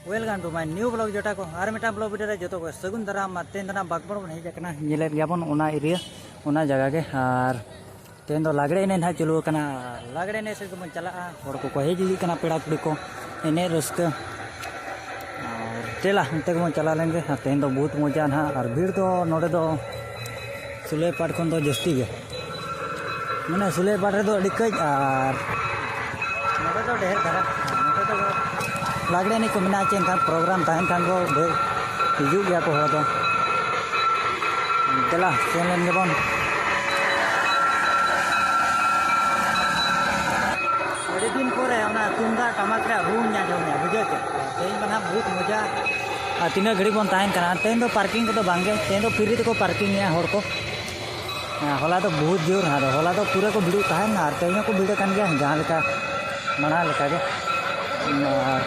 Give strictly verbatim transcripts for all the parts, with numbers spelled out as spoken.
Welcome to my new vlog ᱡᱚᱴᱟ ᱠᱚ, ᱟᱨ ᱢᱤᱫᱴᱟᱝ vlog video ᱨᱮ ᱡᱚᱛᱚ ᱠᱚ ᱥᱟᱹᱜᱩᱱ ᱫᱟᱨᱟᱢ᱾ ᱟᱨ ᱛᱮᱦᱮᱧ ᱫᱚ ᱱᱟᱜ ᱵᱟᱜᱽᱵᱚᱲ ᱵᱚᱱ ᱦᱮᱡ ᱟᱠᱟᱱᱟ, ᱧᱮᱞᱮᱫ ᱜᱮᱭᱟᱵᱚᱱ ᱚᱱᱟ ᱮᱨᱤᱭᱟ, ᱚᱱᱟ ᱡᱟᱭᱜᱟ ᱜᱮ᱾ ᱟᱨ ᱛᱮᱦᱮᱧ ᱫᱚ ᱞᱟᱜᱽᱲᱮ ᱮᱱᱮᱡ ᱱᱟᱦᱟᱜ ᱪᱟᱹᱞᱩ ᱟᱠᱟᱱᱟ, ᱞᱟᱜᱽᱲᱮ ᱮᱱᱮᱡ ᱥᱮᱫ ᱜᱮᱵᱚᱱ ᱪᱟᱞᱟᱜᱼᱟ᱾ ᱦᱚᱲ ᱠᱚᱠᱚ ᱦᱮᱡ ᱤᱫᱤᱜ ᱠᱟᱱᱟ, ᱯᱮᱲᱟ ᱠᱩᱲᱤ ᱠᱚ, ᱮᱱᱮᱡ ᱨᱟᱹᱥᱠᱟᱹ᱾ ᱟᱨ ᱫᱮᱞᱟ ᱚᱱᱛᱮ ᱜᱮᱵᱚᱱ ᱪᱟᱞᱟᱣ ᱞᱮᱱ ᱜᱮ᱾ ᱟᱨ ᱛᱮᱦᱮᱧ ᱫᱚ ᱵᱚᱦᱩᱛ ᱢᱚᱡᱟ ᱱᱟᱦᱟᱜ, ᱟᱨ ᱵᱷᱤᱲ ᱫᱚ ᱱᱚᱰᱮ ᱫᱚ ᱥᱩᱞᱟᱹᱭ ᱯᱟᱴ ᱠᱷᱚᱱ ᱫᱚ ᱡᱟᱹᱥᱛᱤ ᱜᱮ, ᱢᱟᱱᱮ ᱥᱩᱞᱟᱹᱭ ᱯᱟᱴ ᱨᱮᱫᱚ ᱟᱹᱰᱤ ᱠᱟᱹᱡ, ᱟᱨ ᱱᱚᱰᱮ ᱫᱚ ᱰᱷᱮᱨ ᱫᱷᱟᱨᱟ᱾ ᱱᱚᱰᱮ ᱫᱚ ᱞᱟᱜᱽᱲᱮ ᱮᱱᱮᱡ ᱠᱚ ᱢᱮᱱᱟᱜᱼᱟ ᱪᱮ, ᱮᱱᱠᱷᱟᱱ ᱯᱨᱳᱜᱨᱟᱢ ᱛᱟᱦᱮᱱ ᱠᱷᱟᱱ ᱫᱚ ᱵᱷᱟᱹᱜᱤ ᱦᱤᱡᱩᱜ ᱜᱮᱭᱟ ᱠᱚ ᱦᱚᱲ ᱫᱚ᱾ ᱫᱮᱞᱟ ᱥᱮᱱ ᱞᱮᱱ ᱜᱮᱵᱚᱱ᱾ ᱟᱹᱰᱤ ᱫᱤᱱ ᱯᱚᱨᱮ ᱚᱱᱟ ᱛᱩᱢᱫᱟᱜ ᱴᱟᱢᱟᱠ ᱨᱮᱭᱟᱜ ᱨᱩᱧ ᱟᱸᱡᱚᱢᱮᱜᱼᱟ, ᱵᱩᱡᱷᱟᱹᱣ ᱪᱮ? ᱛᱮᱦᱮᱧ ᱢᱟ ᱱᱟᱦᱟᱜ ᱵᱚᱦᱩᱛ ᱢᱚᱡᱟ᱾ ᱟᱨ ᱛᱤᱱᱟᱹᱜ ᱜᱷᱟᱹᱲᱤᱡ ᱵᱚᱱ ᱛᱟᱦᱮᱱ ᱠᱟᱱᱟ? ᱛᱮᱦᱮᱧ ᱫᱚ ᱯᱟᱨᱠᱤᱝ ᱠᱚᱫᱚ ᱵᱟᱝᱜᱮ, ᱛᱮᱦᱮᱧ ᱫᱚ ᱯᱷᱨᱤ ᱛᱮᱠᱚ ᱯᱟᱨᱠᱤᱝ ᱮᱜᱼᱟ ᱦᱚᱲ ᱠᱚ᱾ ᱦᱮᱸ, ᱦᱚᱞᱟ ᱫᱚ ᱵᱚᱦᱩᱛ ᱡᱳᱨ, ᱟᱫᱚ ᱦᱚᱞᱟ ᱫᱚ ᱯᱩᱨᱟᱹ ᱠᱚ ᱵᱷᱤᱲᱚᱜ ᱛᱟᱦᱮᱱ, ᱟᱨ ᱛᱮᱦᱮᱧ ᱦᱚᱸᱠᱚ ᱵᱷᱤᱲ ᱟᱠᱟᱱ ᱜᱮᱭᱟ ᱡᱟᱦᱟᱸ ᱞᱮᱠᱟ ᱢᱟᱲᱟᱝ ᱞᱮᱠᱟ ᱜᱮ᱾ ᱟᱨ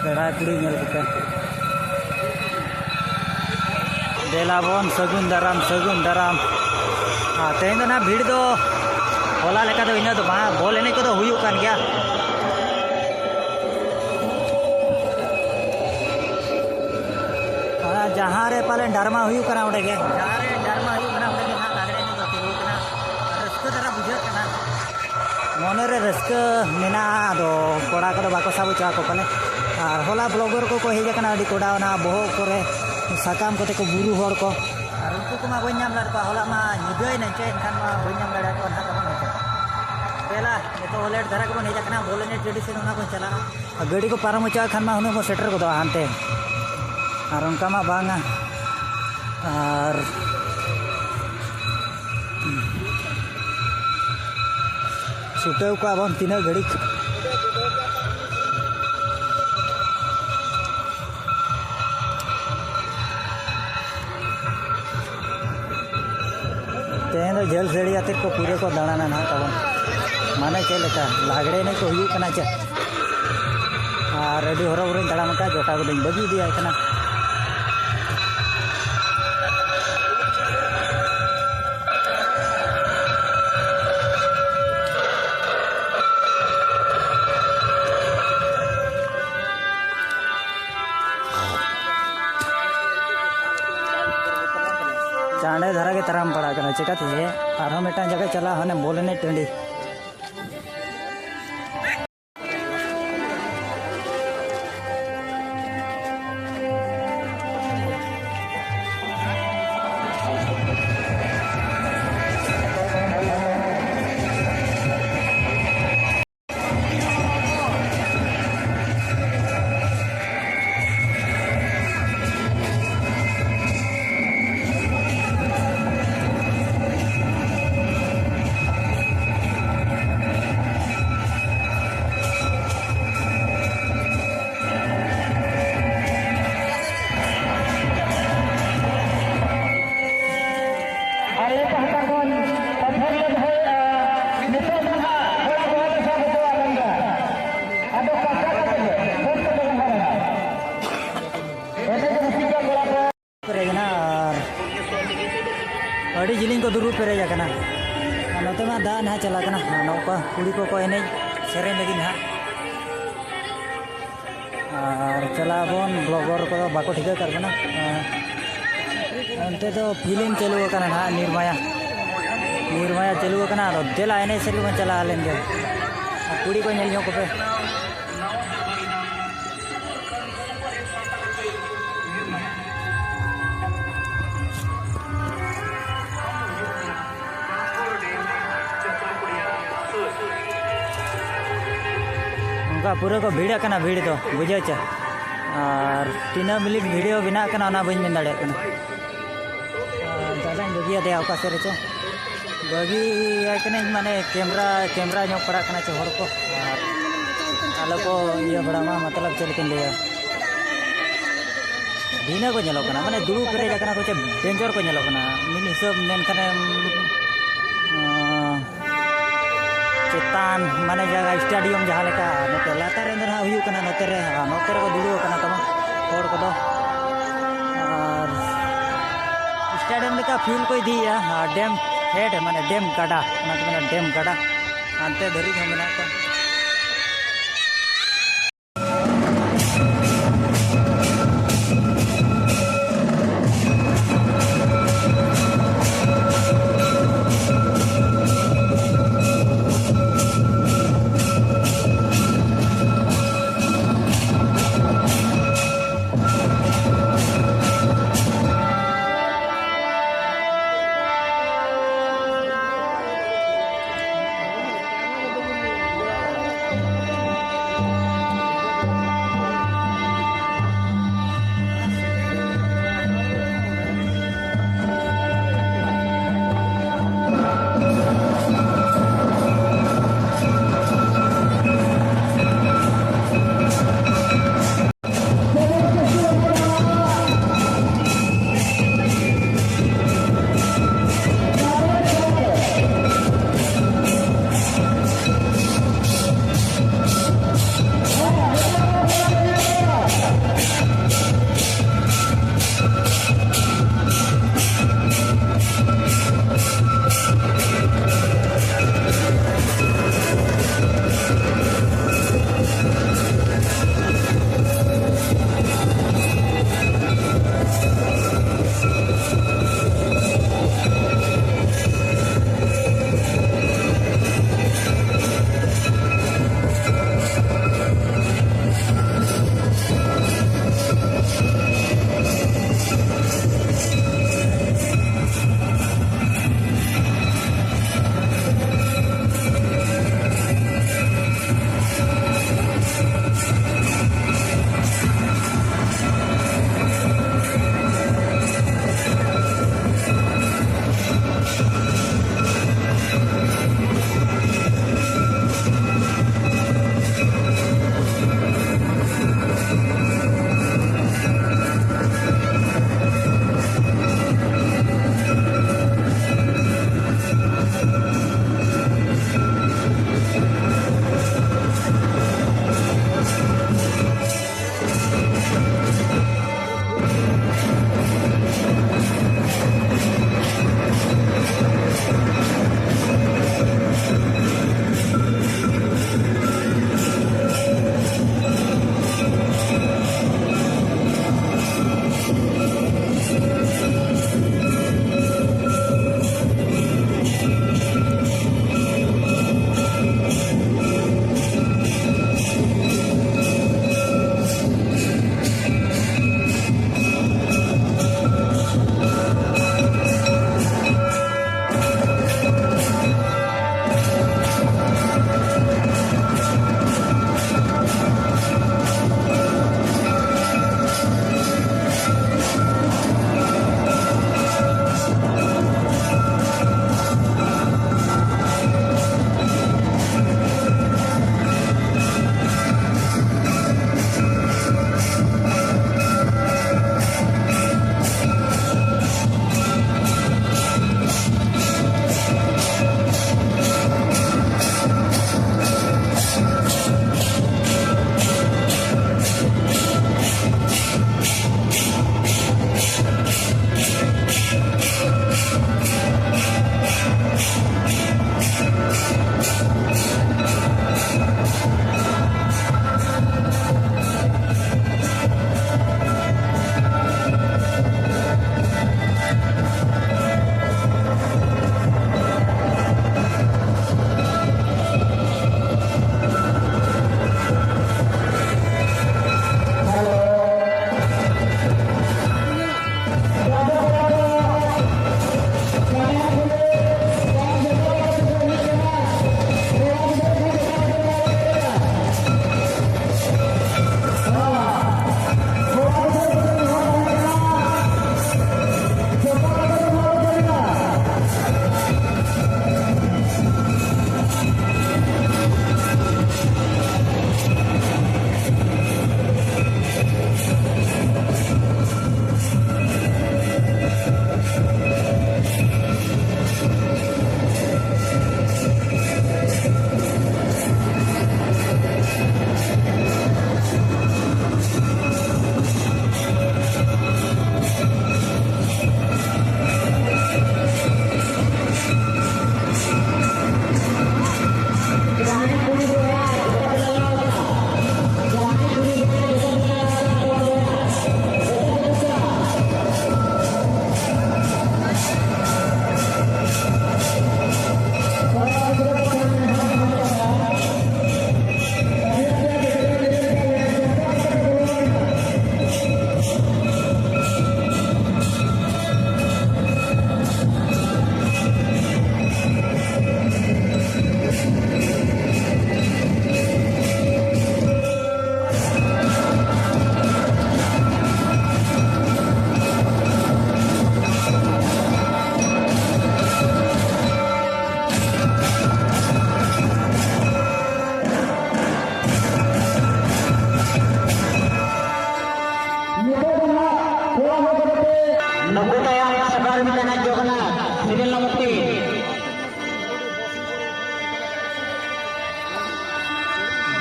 ᱯᱮᱲᱟ ᱠᱩᱲᱤ ᱧᱮᱞ ᱠᱚᱯᱮ᱾ ᱫᱮᱞᱟ ᱵᱚᱱ ᱥᱟᱹᱜᱩᱱ ᱫᱟᱨᱟᱢ, ᱥᱟᱹᱜᱩᱱ ᱫᱟᱨᱟᱢ᱾ ᱟᱨ ᱛᱮᱦᱮᱧ ᱫᱚ ᱱᱟᱦᱟᱜ ᱵᱷᱤᱲ ᱫᱚ ᱦᱚᱞᱟ ᱞᱮᱠᱟ ᱫᱚ ᱤᱱᱟᱹᱜ ᱫᱚ ᱵᱟᱝ, ᱵᱚᱞ ᱮᱱᱮᱡ ᱠᱚᱫᱚ ᱦᱩᱭᱩᱜ ᱠᱟᱱ ᱜᱮᱭᱟ᱾ ᱟᱨ ᱡᱟᱦᱟᱸ ᱨᱮ ᱯᱟᱞᱮᱱ ᱰᱨᱟᱢᱟ ᱦᱩᱭᱩᱜ ᱠᱟᱱᱟ, ᱚᱸᱰᱮ ᱜᱮ, ᱡᱟᱦᱟᱸ ᱨᱮ ᱰᱨᱟᱢᱟ ᱦᱩᱭᱩᱜ ᱠᱟᱱᱟ, ᱚᱸᱰᱮ ᱜᱮ ᱱᱟᱦᱟᱜ ᱞᱟᱜᱽᱲᱮ ᱮᱱᱮᱡ ᱫᱚ ᱪᱟᱹᱞᱩ ᱠᱟᱱᱟ᱾ ᱨᱟᱹᱥᱠᱟᱹ ᱫᱷᱟᱨᱟ ᱵᱩᱡᱷᱟᱹᱜ ᱠᱟᱱᱟ᱾ ᱢᱚᱱᱮ ᱨᱮ ᱨᱟᱹᱥᱠᱟᱹ ᱢᱮᱱᱟᱜᱼᱟ, ᱟᱫᱚ ᱠᱚᱲᱟ ᱠᱚᱫᱚ ᱵᱟᱠᱚ ᱥᱟᱵ ᱦᱚᱪᱚ ᱟᱠᱚ ᱠᱟᱱᱟ᱾ ᱟᱨ ᱦᱚᱞᱟ ᱵᱞᱚᱜᱟᱨ ᱠᱚᱠᱚ ᱦᱮᱡ ᱟᱠᱟᱱᱟ, ᱟᱹᱰᱤ ᱠᱚᱰᱟ ᱚᱱᱟ ᱵᱚᱦᱚᱜ ᱠᱚᱨᱮ ᱥᱟᱠᱟᱢ ᱠᱚᱛᱮ ᱠᱚ ᱵᱩᱨᱩ ᱦᱚᱲ ᱠᱚ᱾ ᱟᱨ ᱩᱱᱠᱩ ᱠᱚᱢᱟ ᱵᱟᱹᱧ ᱧᱟᱢ ᱞᱮᱫ ᱠᱚᱣᱟ, ᱦᱚᱞᱟ ᱢᱟ ᱧᱤᱫᱟᱹᱭᱮᱱᱟ ᱪᱮ, ᱮᱱᱠᱷᱟᱱ ᱢᱟ ᱵᱟᱹᱧ ᱧᱟᱢ ᱫᱟᱲᱮᱭᱟᱠᱚᱣᱟ ᱱᱟᱦᱟᱜ ᱛᱟᱵᱚᱱ ᱦᱚᱪᱚ᱾ ᱫᱮᱞᱟ, ᱱᱤᱛᱚᱜ ᱦᱚᱸ ᱞᱮᱴ ᱫᱷᱟᱨᱟ ᱜᱮᱵᱚᱱ ᱦᱮᱡ ᱟᱠᱟᱱᱟ, ᱵᱚᱞ ᱮᱱᱮᱡ ᱴᱨᱮᱰᱤᱥᱚᱱ ᱚᱱᱟ ᱵᱚᱱ ᱪᱟᱞᱟᱜᱼᱟ᱾ ᱟᱨ ᱜᱟᱹᱰᱤ ᱠᱚ ᱯᱟᱨᱚᱢ ᱦᱚᱪᱚᱣᱟᱜ ᱠᱷᱟᱱ ᱢᱟ ᱦᱩᱱᱟᱹᱝ ᱵᱚᱱ ᱥᱮᱴᱮᱨ ᱜᱚᱫᱚᱜᱼᱟ ᱦᱟᱱᱛᱮ᱾ ᱟᱨ ᱚᱱᱠᱟ ᱢᱟ ᱵᱟᱝᱟ᱾ ᱟᱨ ᱪᱷᱩᱴᱟᱹᱣ ᱠᱚᱜᱼᱟ ᱵᱚᱱ ᱛᱤᱱᱟᱹᱜ ᱜᱷᱟᱹᱲᱤᱡ᱾ ᱛᱮᱦᱮᱧ ᱫᱚ ᱡᱷᱟᱹᱞ ᱥᱟᱹᱲᱤ ᱟᱛᱮᱫ ᱠᱚ ᱯᱩᱨᱟᱹ ᱠᱚ ᱫᱟᱬᱟᱱᱟ ᱱᱟᱦᱟᱜ ᱛᱟᱵᱚᱱ᱾ ᱢᱟᱱᱮ ᱪᱮᱫ ᱞᱮᱠᱟ ᱞᱟᱜᱽᱲᱮ ᱮᱱᱮᱡ ᱠᱚ ᱦᱩᱭᱩᱜ ᱠᱟᱱᱟ ᱪᱮ? ᱟᱨ ᱟᱹᱰᱤ ᱦᱚᱨᱚ ᱵᱚᱨᱚᱧ ᱛᱟᱲᱟᱢ ᱟᱠᱟᱫ, ᱡᱚᱴᱟ ᱠᱚᱫᱚᱧ ᱵᱟᱹᱜᱤ ᱤᱫᱤᱭᱟᱭ ᱠᱟᱱᱟ᱾ ᱛᱟᱲᱟᱢ ᱯᱟᱲᱟᱜ ᱠᱟᱱᱟ, ᱪᱮᱠᱟᱛᱮ ᱡᱮ ᱟᱨᱦᱚᱸ ᱢᱤᱫᱴᱟᱝ ᱡᱟᱭᱜᱟ ᱪᱟᱞᱟᱜ, ᱦᱟᱱᱮ ᱵᱚᱞ ᱮᱱᱮᱡ ᱴᱟᱺᱰᱤ᱾ ᱟᱞᱮ ᱯᱟᱦᱴᱟ ᱠᱷᱚᱱ ᱠᱟᱛᱷᱟ ᱞᱮ ᱫᱚᱦᱚᱭᱮᱫᱼᱟ, ᱱᱤᱛᱚᱜ ᱫᱚ ᱱᱟᱦᱟᱜ ᱜᱚᱲᱟ ᱜᱚᱲᱟ ᱞᱮ ᱥᱟᱵ ᱦᱚᱪᱚ ᱟᱞᱮ ᱠᱟᱱᱟ᱾ ᱟᱫᱚ ᱠᱟᱛᱷᱟ ᱠᱟᱛᱮ ᱜᱮ ᱵᱚᱱ ᱠᱟᱛᱮ ᱵᱚᱱ ᱦᱟᱨᱟ᱾ ᱮᱱᱮᱡ ᱨᱩᱥᱤᱠᱟ ᱠᱚᱲᱟ ᱠᱚ᱾ ᱯᱮᱨᱮᱡ ᱮᱱᱟ ᱟᱨ ᱟᱹᱰᱤ ᱡᱤᱞᱤᱧ ᱠᱚ ᱫᱩᱨᱩᱵ ᱯᱮᱨᱮᱡ ᱟᱠᱟᱱᱟ᱾ ᱟᱨ ᱱᱚᱛᱮ ᱢᱟ ᱫᱟᱜ ᱱᱟᱦᱟᱜ ᱪᱟᱞᱟᱜ ᱠᱟᱱᱟ᱾ ᱟᱨ ᱱᱚᱝᱠᱟ ᱠᱩᱲᱤ ᱠᱚᱠᱚ ᱮᱱᱮᱡ ᱥᱮᱨᱮᱧ ᱞᱟᱹᱜᱤᱫ ᱱᱟᱦᱟᱜ᱾ ᱟᱨ ᱪᱟᱞᱟᱜ ᱟᱵᱚᱱ, ᱵᱞᱚᱜᱟᱨ ᱠᱚᱫᱚ ᱵᱟᱠᱚ ᱴᱷᱤᱠᱟᱹ ᱠᱟᱜ ᱵᱚᱱᱟ᱾ ᱟᱨ ᱚᱱᱛᱮ ᱫᱚ ᱯᱷᱤᱞᱢ ᱪᱟᱹᱞᱩ ᱟᱠᱟᱱᱟ ᱱᱟᱦᱟᱜ, ᱱᱤᱨᱢᱟᱭᱟ᱾ ᱱᱤᱨᱢᱟᱭᱟ ᱪᱟᱹᱞᱩ ᱟᱠᱟᱱᱟ᱾ ᱟᱫᱚ ᱫᱮᱞᱟ ᱮᱱᱮᱡ ᱥᱮᱫ ᱜᱮᱵᱚᱱ ᱪᱟᱞᱟᱣ ᱞᱮᱱ ᱜᱮ᱾ ᱟᱨ ᱠᱩᱲᱤ ᱠᱚ ᱧᱮᱞ ᱧᱚᱜ ᱠᱚᱯᱮ᱾ ᱚᱱᱠᱟ ᱯᱩᱨᱟᱹ ᱠᱚ ᱵᱷᱤᱲ ᱟᱠᱟᱱᱟ, ᱵᱷᱤᱲ ᱫᱚ ᱵᱩᱡᱷᱟᱹᱣ ᱪᱮ᱾ ᱟᱨ ᱛᱤᱱᱟᱹᱜ ᱢᱤᱱᱤᱴ ᱵᱷᱤᱰᱤᱭᱳ ᱵᱮᱱᱟᱜ ᱠᱟᱱᱟ, ᱚᱱᱟ ᱵᱟᱹᱧ ᱢᱮᱱ ᱫᱟᱲᱮᱭᱟᱜ ᱠᱟᱱᱟ᱾ ᱟᱨ ᱫᱟᱫᱟᱧ ᱵᱟᱹᱜᱤᱭᱟᱫᱮᱭᱟ ᱚᱠᱟ ᱥᱮᱫ ᱨᱮᱪᱚ, ᱵᱟᱹᱜᱤᱭᱟᱭ ᱠᱟᱹᱱᱟᱹᱧ, ᱢᱟᱱᱮ ᱠᱮᱢᱨᱟ, ᱠᱮᱢᱨᱟ ᱧᱚᱜ ᱯᱟᱲᱟᱜ ᱠᱟᱱᱟ ᱪᱮ ᱦᱚᱲ ᱠᱚ, ᱟᱨ ᱟᱞᱚ ᱠᱚ ᱤᱭᱟᱹ ᱵᱟᱲᱟ ᱢᱟ, ᱢᱚᱛᱞᱚᱵ ᱪᱮᱫ ᱞᱮᱠᱟᱧ ᱞᱟᱹᱭᱟ, ᱵᱷᱤᱱᱟᱹ ᱠᱚ ᱧᱮᱞᱚᱜ ᱠᱟᱱᱟ, ᱢᱟᱱᱮ ᱫᱩᱲᱩᱵ ᱯᱮᱨᱮᱡ ᱟᱠᱟᱱᱟ ᱠᱚ ᱪᱮ, ᱰᱮᱧᱡᱟᱨ ᱠᱚ ᱧᱮᱞᱚᱜ ᱠᱟᱱᱟ ᱢᱤᱫ ᱦᱤᱥᱟᱹᱵ ᱢᱮᱱᱠᱷᱟᱱᱮᱢ, ᱟᱸ, ᱪᱮᱛᱟᱱ ᱢᱟᱱᱮ ᱡᱟᱭᱜᱟ ᱥᱴᱮᱰᱤᱭᱟᱢ ᱡᱟᱦᱟᱸ ᱞᱮᱠᱟ, ᱱᱚᱛᱮ ᱞᱟᱛᱟᱨ ᱨᱮ ᱫᱚ ᱱᱟᱦᱟᱜ ᱦᱩᱭᱩᱜ ᱠᱟᱱᱟ, ᱱᱚᱛᱮ ᱨᱮ, ᱟᱨ ᱱᱚᱛᱮ ᱨᱮᱠᱚ ᱫᱩᱲᱩᱵ ᱟᱠᱟᱱᱟ ᱛᱟᱵᱚᱱ ᱦᱚᱲ ᱠᱚᱫᱚ᱾ ᱟᱨ ᱥᱴᱮᱰᱤᱭᱟᱢ ᱞᱮᱠᱟ ᱯᱷᱤᱞ ᱠᱚ ᱤᱫᱤᱭᱮᱫᱼᱟ, ᱟᱨ ᱰᱮᱢ ᱦᱮᱰ, ᱢᱟᱱᱮ ᱰᱮᱢ ᱜᱟᱰᱟ, ᱚᱱᱟ ᱠᱚ ᱢᱮᱱᱟ ᱰᱮᱢ ᱜᱟᱰᱟ, ᱦᱟᱱᱛᱮ ᱫᱷᱟᱹᱨᱤᱡ ᱦᱚᱸ ᱢᱮᱱᱟᱜ ᱠᱚᱣᱟ᱾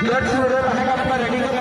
ᱡᱚᱡᱽ ᱥᱩᱨ ᱨᱮ ᱞᱟᱦᱟ ᱠᱟᱛᱮ ᱨᱮᱰᱤ ᱠᱚ